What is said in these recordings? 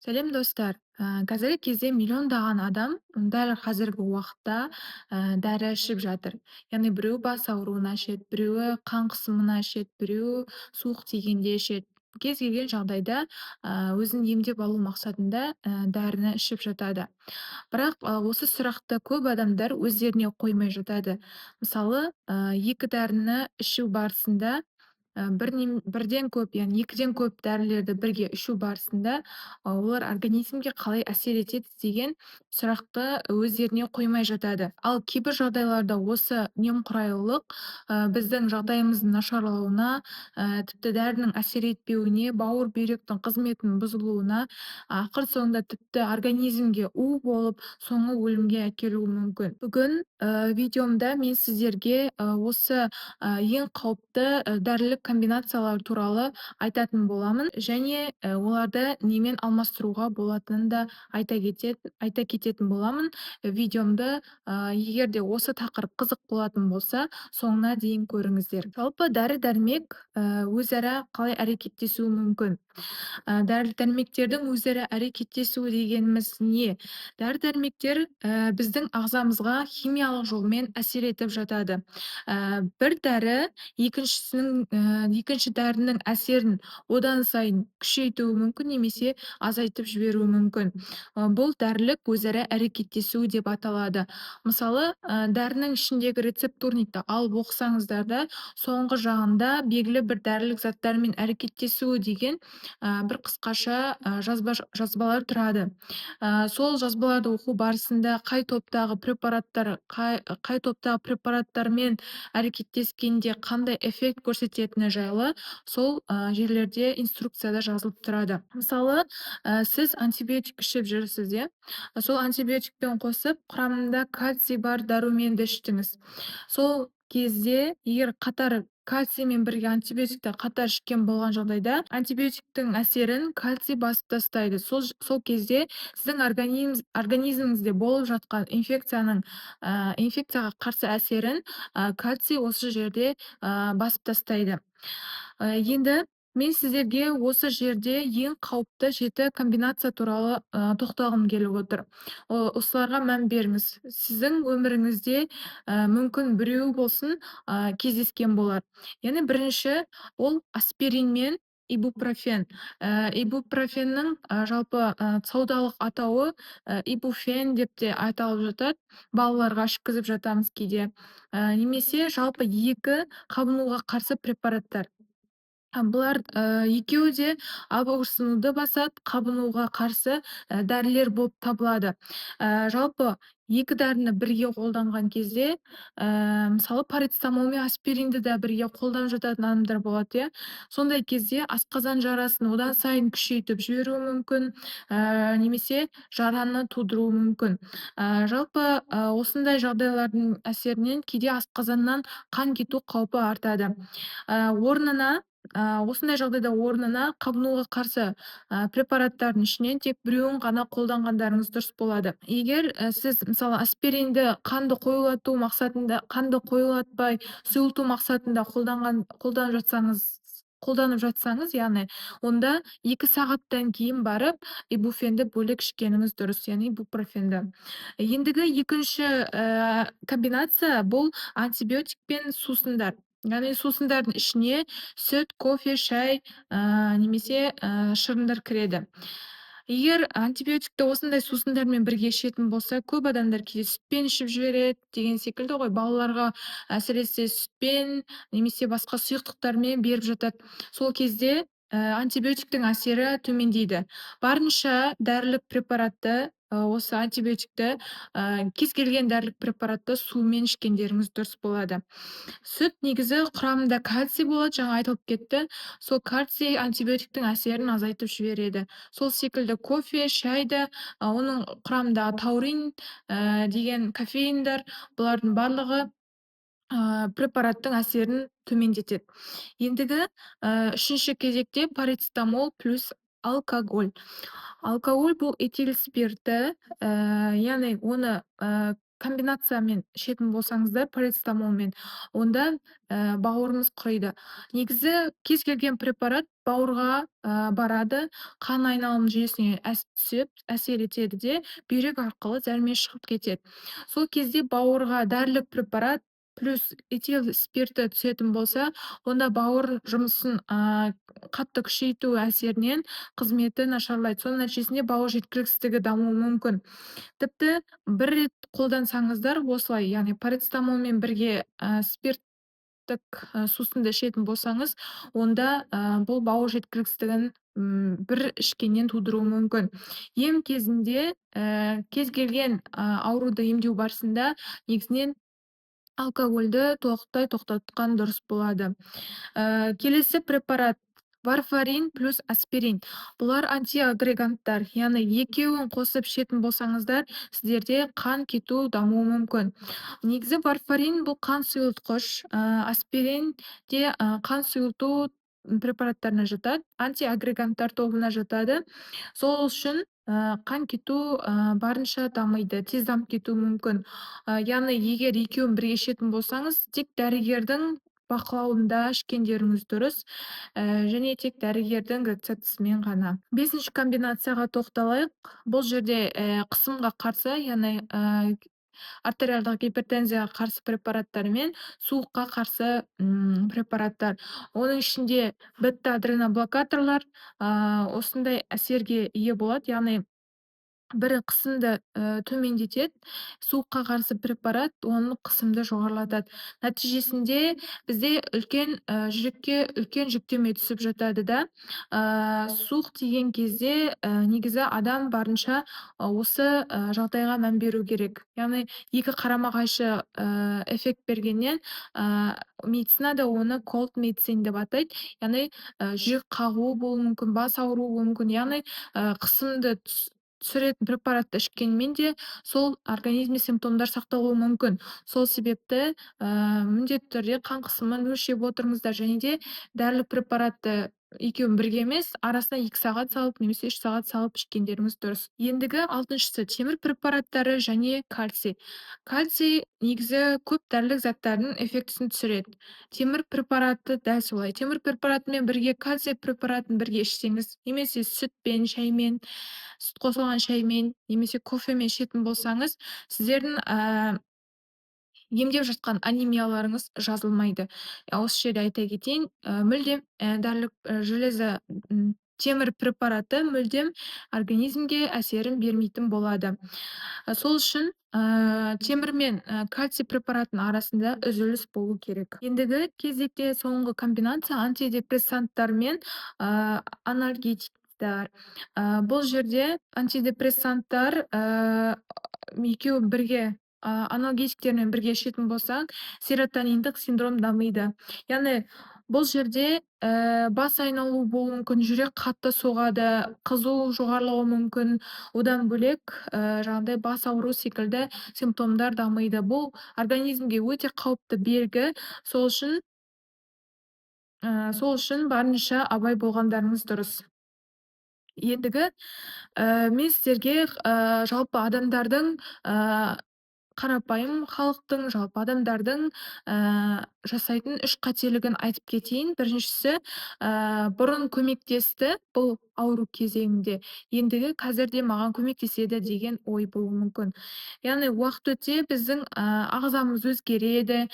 Сәлем, достар! Қазіргі кезде миллиондаған адам дәл қазіргі уақытта дәрі ішіп жатыр. Яғни біреуі бас ауруына ішеді, біреуі қан қысымына ішеді, біреуі суық тигенде ішеді. Кез келген жағдайда өзін емдеп алу мақсатында дәріні ішіп жатады. Бірақ осы сұрақты көп адамдар өздеріне қоймай жатады. Мысалы, екі дәріні ішу барысында, бірден көп, яғни екіден көп дәрілерді бірге ішу барысында олар организмге қалай әсер етеді деген сұрақты өздеріне қоймай жатады. Ал кейбір жағдайларда осы немқұрайлылық біздің жағдайымыздың нашарлауына, тіпті дәрінің әсер етпеуіне, бауыр бүйректің қызметінің бұзылуына, ақыр соңында тіпті организмге у болып, соңы өлімге әкелуі мүмкін. Бүгін видеомда мен сіздерге осы ең қауіпті дәрілік комбинациялар туралы айтатын боламын және оларды немен алмастыруға болатынын да айта кететін боламын. Видеомды, егер де осы тақырып қызық болатын болса, соңына дейін көріңіздер. Жалпы дәрі-дәрмек өзара қалай әрекеттесуі мүмкін? Дәрі-дәрмектердің өзара әрекеттесуі дегеніміз не? Дәрі-дәрмектер біздің ағзамызға химиялық жолмен әсер етіп жатады. Бір дәрі екінші дәрінің әсерін одан сайын күшейтуі мүмкін немесе азайтып жіберуі мүмкін. Бұл дәрілік өзара әрекеттесу деп аталады. Мысалы, дәрінің ішіндегі рецептурникті алып оқысаңыздар да, соңғы жағында белгілі бір дәрілік заттармен әрекеттесуі деген бір қысқаша жазбалар тұрады. Сол жазбаларды оқу барысында қай топтағы препараттар, қай топтағы препараттармен әрекеттескенде қандай эффект көрсететіні жайлы сол жерлерде инструкцияда жазылып тұрады. Мысалы, сіз антибиотик ішіп жүрсіз, иә? Сол антибиотикпен қосып құрамында кальций бар дәруменді іштіңіз. Сол кезде егер қатар кальциймен бірге антибиотикті қатар ішкен болған жағдайда, антибиотиктің әсерін кальций басып тастайды. Сол кезде сіздің организміңізде болып жатқан инфекцияға қарсы әсерін кальций осы жерде басып тастайды. Енді мен сіздерге осы жерде ең қауіпті 7 комбинация туралы тоқталғым келіп отыр. Осыларға мән беріңіз. Сіздің өміріңізде мүмкін біреу болсын кездескен болар. Яғни бірінші ол аспирин мен ибупрофен. Ибупрофеннің жалпы саудалық атауы ибуфен деп те аталып жатады. Балаларға ішкізіп жатамыз кейде. Немесе жалпы екі қабынуға қарсы препараттар. Бұлар екеуі де ауырсынуды басады, қабынуға қарсы дәрілер болып табылады. Жалпы екі дәріні бірге қолданған кезде, мысалы, парацетамол мен аспиринді де бірге қолданып жататын адамдар болады, иә. Сондай кезде асқазан жарасын одан сайын күшейтіп жіберуі мүмкін, немесе жараны тудыруы мүмкін. Жалпы, осындай жағдайлардың әсерінен кейде асқазаннан қан кету қаупі артады. Осындай жағдайда орнына қабынуға қарсы препараттардың ішінен тек біреуін ғана қолданғандарыңыз дұрыс болады. Егер сіз, мысалы, аспиринді қанды қоюлату мақсатында, қанды қоюлатпай сұйылту мақсатында қолданып жатсаңыз, яғни онда 2 сағаттан кейін барып ибуфенді бөлек ішкеніңіз дұрыс, яғни ибупрофенді. Ендігі екінші комбинация бұл антибиотик пен сусындар. Яғни сусындардың ішіне сүт, кофе, шай немесе шырындар кіреді. Егер антибиотикті осындай сусындармен бірге ішетін болса, көп адамдар кейде сүтпен ішіп жібереді деген секілді ғой, балаларға әсіресе сүтпен немесе басқа сұйықтықтармен беріп жатады. Сол кезде антибиотиктің әсері төмендейді. Барынша дәрілік препаратты, осы антибиотикті, кез келген дәрілік препаратты сумен ішкендеріңіз дұрыс болады. Сүт негізі құрамында кальций болады, жаңа айтылып кетті. Сол кальций антибиотиктің әсерін азайтып жібереді. Сол секілді кофе, шай да, оның құрамында таурин деген кофеиндар, бұлардың барлығы препараттың әсерін төмендетеді. Ендігі үшінші кезекте парацетамол плюс алкоголь. Алкоголь бұл этил спирті, яғни оны Комбинациямен ішетін болсаңыздар, парацетамолмен, онда бауырыңыз құриды. Негізі кез келген препарат бауырға барады, қан айналым жүйесіне түсіп, әсер етеді де, бүйрек арқылы дәрмен шығып кетеді. Сол кезде бауырға дәрілік препарат плюс этил спирті түсетін болса, онда бауыр жұмысын қатты күшейту әсерінен қызметі нашарлайды. Соның нәтижесінде бауыр жеткіліксіздігі дамуы мүмкін. Тіпті бір рет қолдансаңыздар осылай, яғни парацетамолмен бірге спирттік сусынды ішетін болсаңыз, онда бұл бауыр жеткіліксіздігін бір ішкеннен тудыруы мүмкін. Ем кезінде кез келген ауруды емдеу барысында негізінен алкогольді толықтай тоқтатқан дұрыс болады. Келесі препарат варфарин плюс аспирин. Бұлар антиагреганттар, яғни екеуін қосып ішетін болсаңыздар, сіздерде қан кету дамуы мүмкін. Негізі варфарин бұл қан сұйылтқыш, аспирин де қан сұйылту препараттарына жатады, антиагреганттар тобына жатады. Сол үшін қан кету барынша дамиды, тез дамып кетуі мүмкін. Яғни егер екеуін бірге ішетін болсаңыз, тек дәрігердің бақылауында ішкендеріңіз дұрыс, және тек дәрігердің рецептісімен ғана. Бесінші комбинацияға тоқталайық. Бұл жерде қысымға қарсы, яғни артериалдық гипертензияға қарсы препараттар мен суыққа қарсы препараттар. Оның ішінде бета-адреноблокаторлар осындай әсерге ие болады, яғни бірі қысымды төмендетеді, суыққа қарсы препарат оның қысымды жоғарылатады. Нәтижесінде бізде үлкен жүрекке үлкен жүктеме түсіп жатады да. Суық тиген кезде негізі адам барынша осы жағдайға мән беру керек. Яғни екі қарама-қайшы эффект бергеннен медицинада оны cold medicine деп атайды. Яғни жүрек қағуы болуы мүмкін, бас ауруы болуы мүмкін. Яғни қысымды түсіретін препаратты ішкенмен де сол организмде симптомдар сақталуы мүмкін. Сол себепті міндетті түрде қан қысымын өлшеп отырыңыздар және де дәрілік препаратты екеуін бірге емес, арасына 2 сағат салып немесе 3 сағат салып ішкендеріңіз дұрыс. Ендігі алтыншысы темір препараттары және кальций. Кальций негізі көп дәрілік заттардың эффектісін түсіреді. Темір препараты дәл солай. Темір препаратымен бірге кальций препаратын бірге ішсеңіз, немесе сүтпен, шаймен, сүт қосылған шаймен, немесе кофемен ішетін болсаңыз, сіздердің емдеп жатқан анемияларыңыз жазылмайды. Осы жерде айта кетейін, мүлдем дәрілік железо темір препараты мүлдем организмге әсерін бермейтін болады. Сол үшін темір мен кальций препаратының арасында үзіліс болу керек. Ендігі кезекте соңғы комбинация антидепрессанттар мен анальгетиктер. Бұл жерде антидепрессанттар екеуі бірге анальгетиктермен бірге ішетін болсаң, серотониндік синдром дамиды. Яғни бұл жерде бас айналу болуы мүмкін, жүрек қатты соғады, қызу жоғарылауы мүмкін. Одан бөлек жаңағыдай бас ауыру секілді симптомдар дамиды. Бұл организмге өте қауіпті белгі. Сол үшін барынша абай болғандарыңыз дұрыс. Ендігі мен сіздерге жалпы адамдардың, қарапайым халықтың, жалпы адамдардың жасайтын үш қателігін айтып кетейін. Біріншісі, бұрын көмектесті бұл ауру кезеңінде, ендігі қазір де маған көмектеседі деген ой болуы мүмкін. Яғни уақыт өте біздің ағзамыз өзгереді,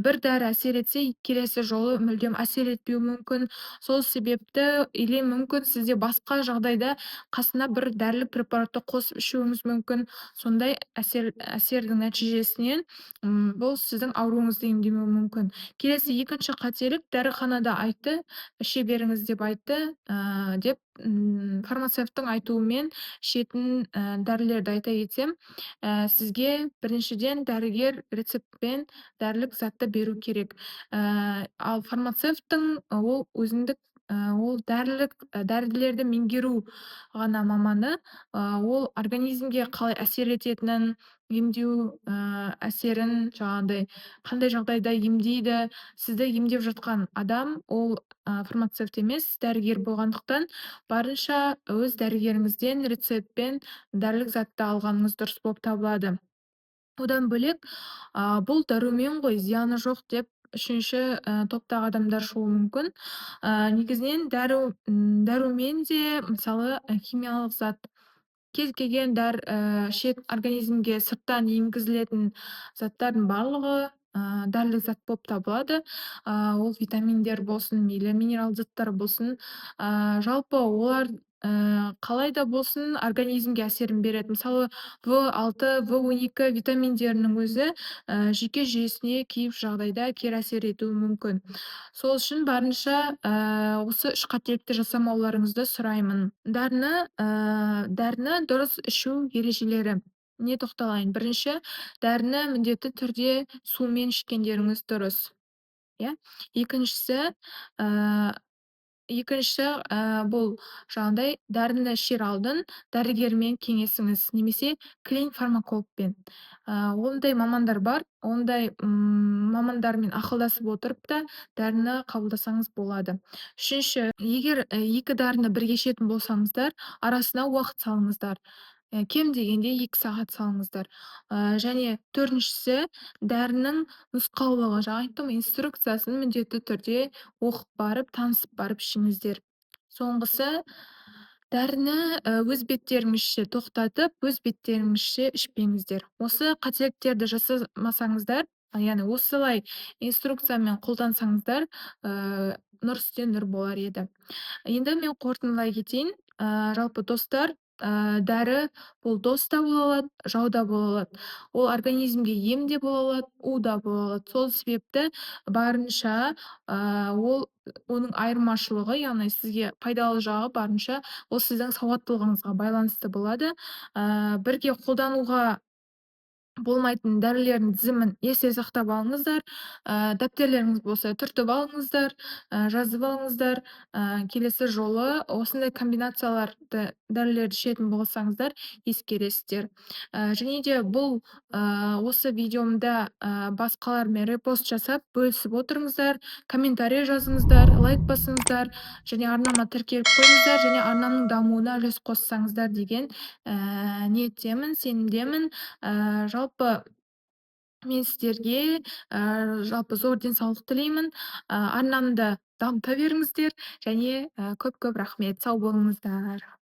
бір дәрі әсер етсе, келесі жолы мүлдем әсер етпеуі мүмкін. Сол себепті или мүмкін сізде басқа жағдайда қасына бір дәрілік препаратты қосып ішуіңіз мүмкін. Сондай әсердің нәтижесінен бұл сіздің ауруыңызды емдемеуі мүмкін. Келесі екінші қателік, дәріханада айтты, іше беріңіз деп айтты, деп фармацевттің айтуымен ішетін дәрілерді айта кетсем, сізге біріншіден дәрігер рецептпен дәрілік затты беру керек. Ал фармацевттің ол өзіндік, ол дәрілік дәрілерді меңгеру ғана маманы, ол организмге қалай әсер ететінін, емдеу әсерін, жаңағыдай қандай жағдайда емдейді, сізді емдеп жатқан адам ол фармацевт емес, дәрігер болғандықтан барынша өз дәрігеріңізден рецептпен дәрілік затты алғаныңыз дұрыс болып табылады. Одан бөлек, бұл дәрумен ғой, зияны жоқ деп үшінші топтағы адамдар шығуы мүмкін. Негізінен дәрумен де, мысалы, химиялық зат. Кез келген шет организмге сырттан енгізілетін заттардың барлығы дәрілік зат болып табылады. Ол витаминдер болсын, мейлі минерал заттар болсын, жалпы олар қалай да болсын организмге әсерін береді. Мысалы, В6, В12 витаминдерінің өзі жүйке жүйесіне кейбір жағдайда кері әсер етуі мүмкін. Сол үшін барынша осы үш қателікті жасамауларыңызды сұраймын. Дәріні дұрыс ішу ережелері. Не тоқталайын. Бірінші, дәріні міндетті түрде сумен ішкендеріңіз дұрыс. Иә? Екіншісі, бұл жаңағыдай дәріні ішер алдын дәрігермен кеңесіңіз немесе клиник фармакологпен. Ондай мамандар бар, ондай мамандармен ақылдасып отырып та дәріні қабылдасаңыз болады. Үшінші, егер екі дәріні бірге ішетін болсаңыздар, арасына уақыт салыңыздар. Кем дегенде 2 сағат салыңыздар. Және төртіншісі, дәрінің нұсқаулығы, жаңа айттым, инструкциясын міндетті түрде оқып барып, танысып барып ішіңіздер. Соңғысы, дәріні өз беттеріңізше тоқтатып, өз беттеріңізше ішпеңіздер. Осы қателіктерді жасамасаңыздар, яғни осылай инструкциямен қолдансаңыздар, нұр үстіне нұр болар еді. Енді мен қорытындылай кетейін. Жалпы достар, дәрі бұл дос та бола алады, жау да бола алады. Ол организмге ем де бола алады, у да бола алады. Сол себепті барынша ол оның айырмашылығы, яғни сізге пайдалы жағы барынша ол сіздің сауаттылығыңызға байланысты болады. Бірге қолдануға болмайтын дәрілердің тізімін есте сақтап алыңыздар. Дәптерлеріңіз болса түртіп алыңыздар, жазып алыңыздар. Келесі жолы осындай комбинацияларды дәрілерді ішетін болсаңыздар ескересіздер. Және де бұл осы видеомда басқалармен репост жасап бөлісіп отырыңыздар, комментарий жазыңыздар, лайк басыңыздар және арнама тіркеліп қойыңыздар және арнамның дамуына үлес қоссаңыздар деген ниеттемін, сенімдемін. Жалпы мен сіздерге жалпы зор денсаулық тілеймін. Арнамды дамыта беріңіздер және көп-көп рахмет. Сау болыңыздар.